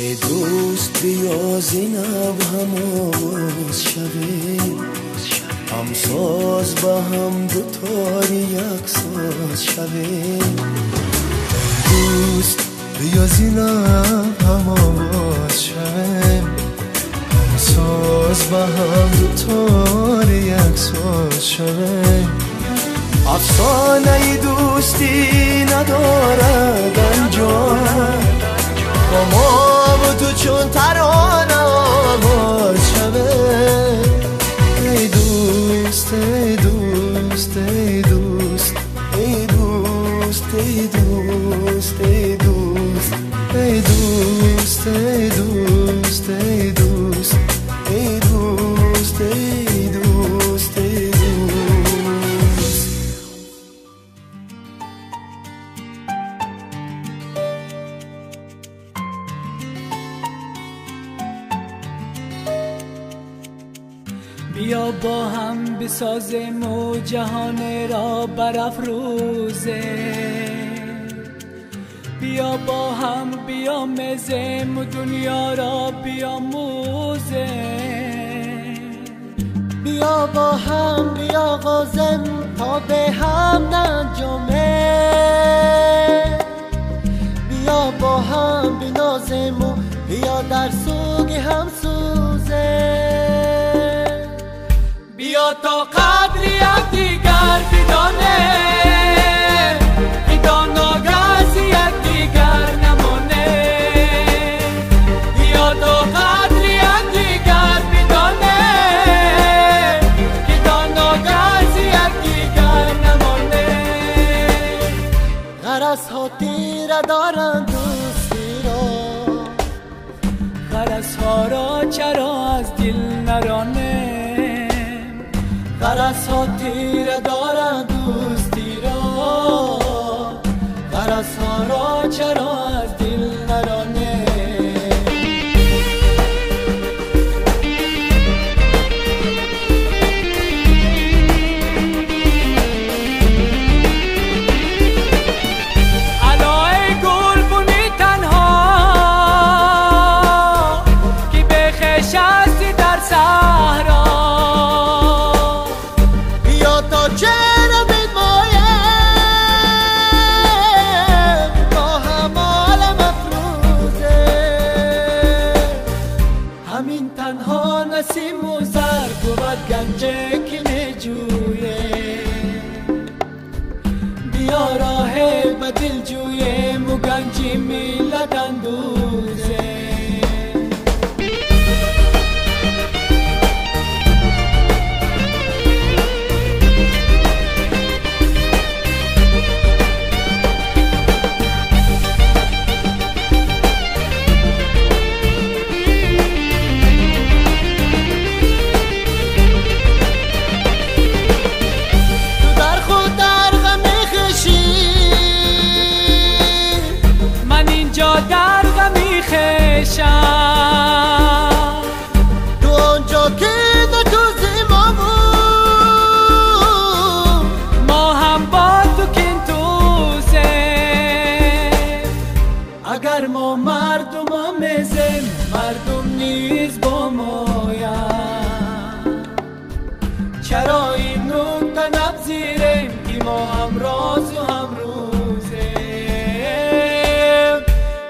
Эй дӯст, биё зинаб ҳамовоз шавем. ҳамсоз ба ҳам дутори яксоз шавем. Эй дӯст, биё зи лаб ҳамовоз шавем, ҳамсоз ба ҳам дутори яксоз шавем. Афсонаи дӯстӣ надорад анҷом, бо мо ва ту чун тарона оғоз шавем. Эй дӯст, эй дӯст, эй дӯст, эй дӯст, эй дӯст, эй дӯст, эй дӯст, эй дӯст, эй дӯст, эй дӯст, эй дӯст, эй дӯст. بیا با هم بسازیم و جهان را برافروزیم، بیا با هم بیامزیم و دنیا را بیاموزیم، بیا با هم بیاغازیم تا به هم ننجامیم، بیا با هم بنازیم و بیا در سوگ هم سوزیم. بیا تا قدر یکدیگر بدانیم، که تا ناگه از یکدیگر نمانیم. بیا تا قدر یکدیگر بدانیم، که تا ناگه از یکدیگر نمانیم. غرض ها تیره دارند دوستی را، غرض ها را چرا از دل نرانیم؟ غرض ها تیره دارند دوستی را، غرض ها را چرا از دل نرانیم؟ علای گلبونی تنها که به خویش هستی در صحرا، تا چرا بدمایم با هم عالم افروزه. همین تنها نسیم و زر بود گنج که میجویه، بیا راه به دل جویم و گنج ملت اندوزه. در غمی خویشم، تو آنجا که در توزی ما بود، ما هم با تو کین توزیم. اگر ما مردم آمیزیم، مردم نیز با مایم. چرا این نکته نپذیریم که ما هم راز و هم روزیم؟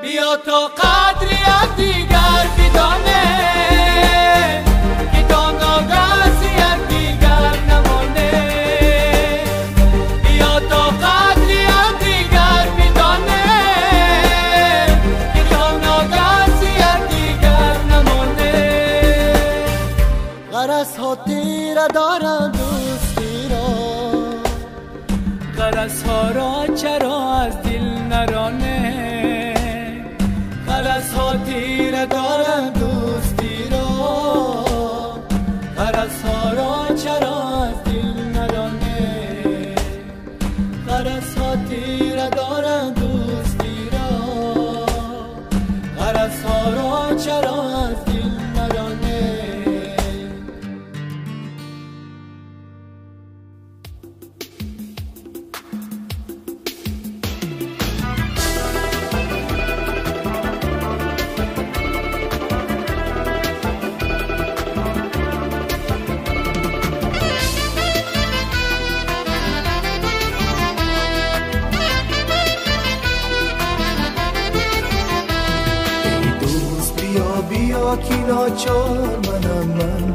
بیا تا قدر یکدیگر بدانیم، که تا ناگه از یکدیگر نمانیم. بیا تا قدر یکدیگر بدانیم، که تا ناگه از یکدیگر نمانیم. غرض ها تیره دارند دوستی را، غرض ها را چرا از دل نرانیم؟ غرض ها تیره دارند دوستی را، غرض ها را چرا از دل نرانیم؟ غرض ها تیره دارند دوستی را، غرض ها را چرا از دل نرانیم؟ بیا که ناچار منم من،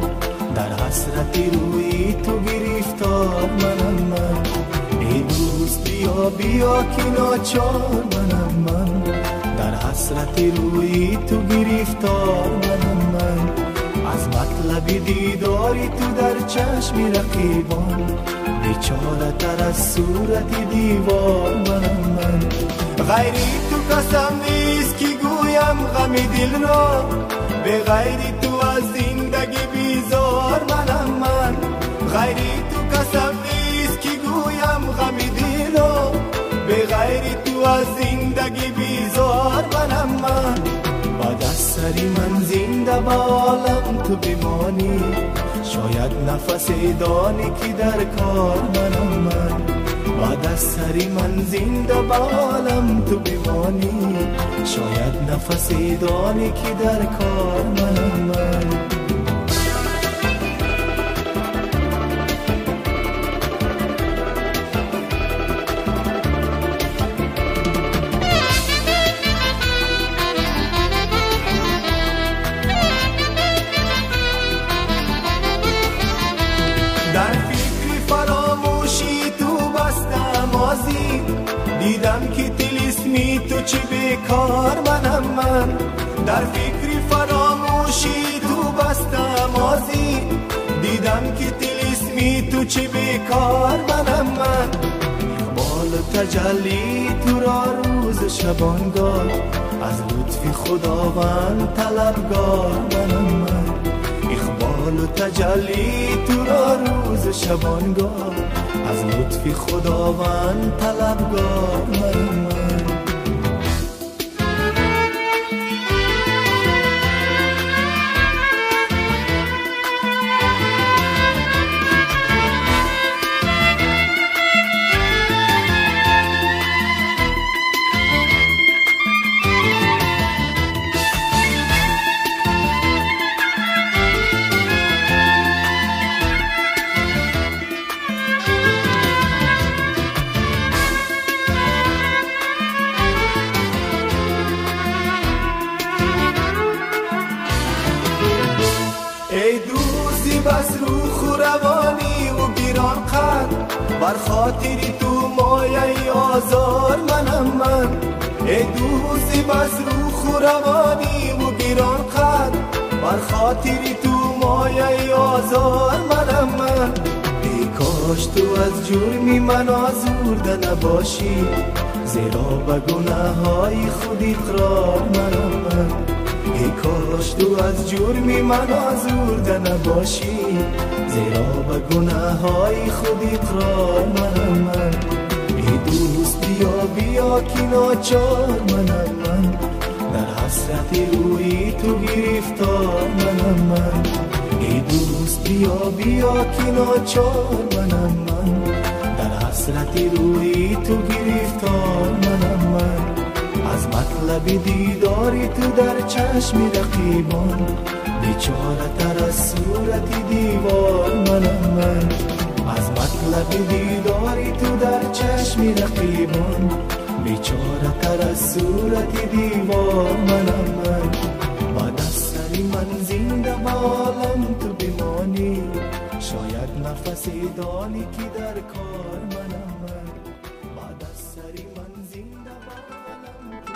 در حسرت روی تو گرفتار منم من. ای دوست بیا بیا که ناچار منم من، در حسرت روی تو گرفتار منم من. از مطلب دیداری تو در چشم رقیبان، بیچاره تر از صورت دیوار منم من. غیری تو کسم نیست که گویم غم دل را، به غیری تو از زندگی بیزار منم من. غیری تو کسم نیست که گویم غم دل را، به غیری تو از زندگی بیزار منم من. بعد از سری من زنده به عالم تو بمانی، شاید نفس دانی که در کار منم من. بعد از سری من زنده به عالم تو بمانی، شاید نفس دانی که در کار منم من. در فکر فراموشی تو بستم آزی، دیدم که طلسمی تو چه بیکار منم من. در فکر فراموشی تو بستم آزی، دیدم که طلسمی تو چه بیکار منم من. اقبال تجلی تو را روز شبانگاه، از لطف خداوند طلبگار منم من. اقبال و تجلی تو را روز شبانگاه، از لطف خداوند طلبگار منم من. ای دوستی بس روح و روانی و گیران قد، بر خاطر تو مایه آزار منم من. ای دوستی بس روح و روانی و گیران قد، بر خاطر تو مایه آزار منم من. ای کاش تو از جرمی من آزرده نباشی، زیرا به گناههای خود اقرار منم من. ای کاش تو از جرمی من آزرده نباشی، زیرا به گناههای خود اقرار منم من. ای دوست بیا بیا که ناچار منم من، در حسرت روی تو گرفتار منم من. ای دوست بیا بیا که ناچار منم من، در حسرت روی تو گرفتار منم من. از مطلب دیداری تو در چشم رقیبان، بیچاره تر از صورت دیوار منم من. از مطلب دیداری تو در چشم رقیبان، بیچاره تر از صورت دیوار منم من. بعد از سری من زنده به عالم تو بمانی، شاید نفس دانی که در کار منم من. بعد از سری من زنده به عالم تو.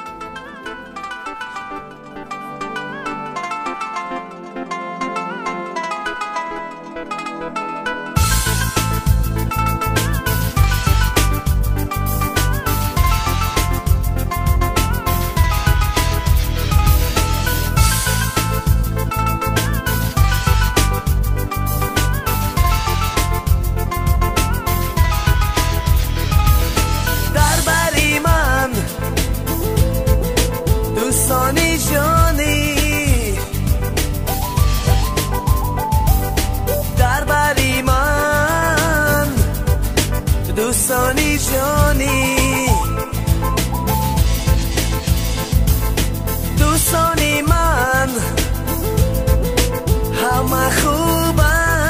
دوستانی جانی، دوستانی من همه خوبم،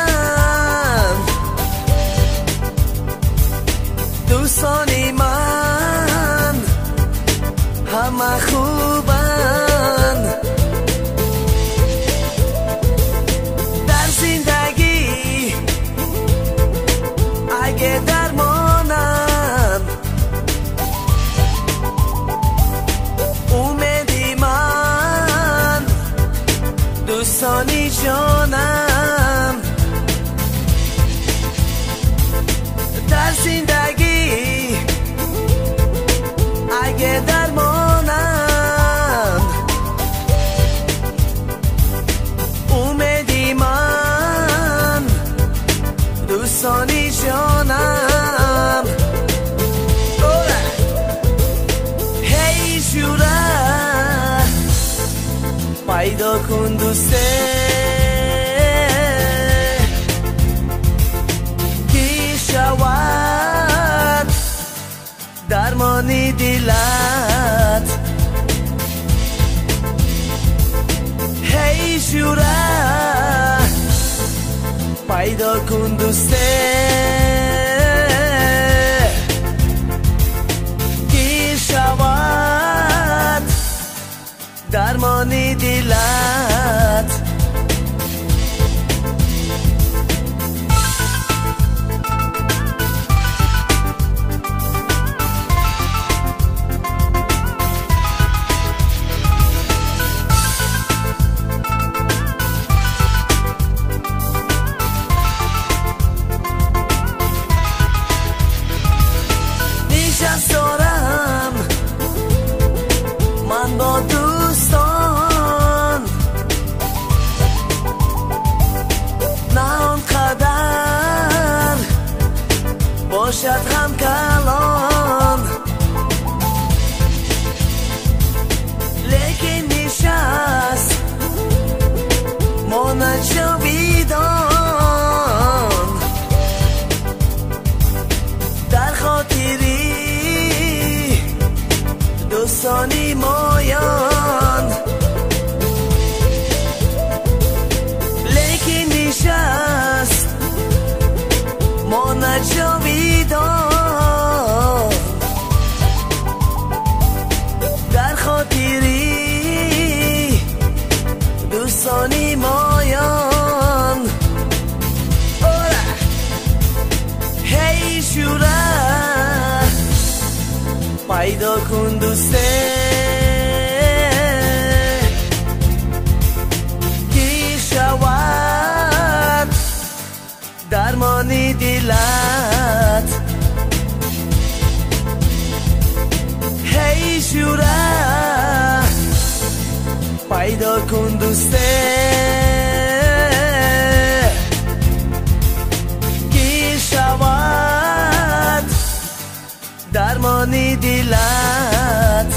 دوستانی من همه خوبن. دوستانی جانم. هی جوره پیدا کن دوسته کی شود درمانی دلت. هی جوره پیدا کن دوسته کی شود درمانی دلت. نشست دارم من با دوستان، نه آنقدر باشد هم کلان، لیکن نشست ماند جاویدان در خاطری دوستانی مایان. لیکن نشست ماند جاویدان در خاطری دوستانی مایان. هی جوره پیدا کن دوسته کی شود درمانی دلت. هی جوره پیدا کن دوسته کی شود درمانی دلت.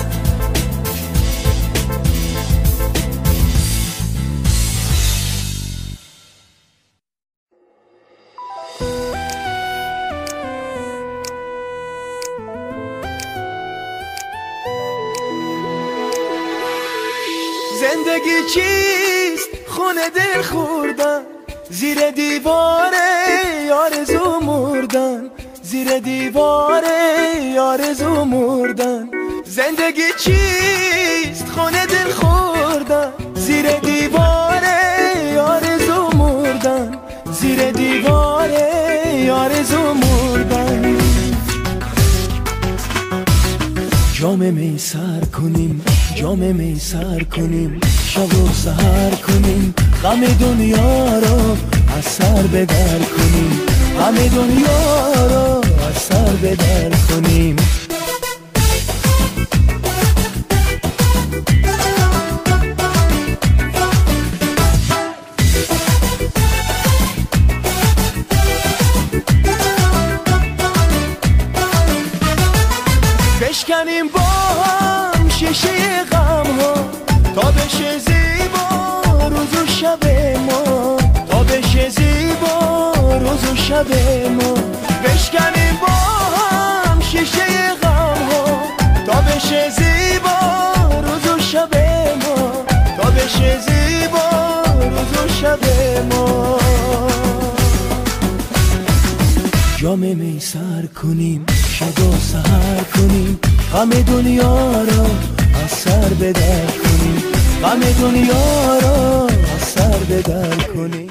زندگی چیست؟ خونه دل خوردن، زیر دیواره آرزو مردن، زیر دیواره آرزو مردن. زندگی چیست؟ خونه دل خوردن، زیر دیواره آرزو مردن، زیر دیواره آرزو مردن. جام می سر کنیم، جام می سر کنیم، شب و سحر کنیم، غم دنیا را از سر به در کنیم، غم دنیا را از سر به در کنیم. بشکنیم با هم شیشه غم ها تا بشه زیبا روز و شب ما، تا بشه زیبا روز و شب ما. بشکنیم با هم شیشه غم ها تا بشه زیبا روز و شب ما، تا بشه زیبا روز و شب ما. جام می سر کنیم، شب و سحر کنیم، غم دنیا را از سر به در کنیم، غم دنیا را از سر به در کنیم.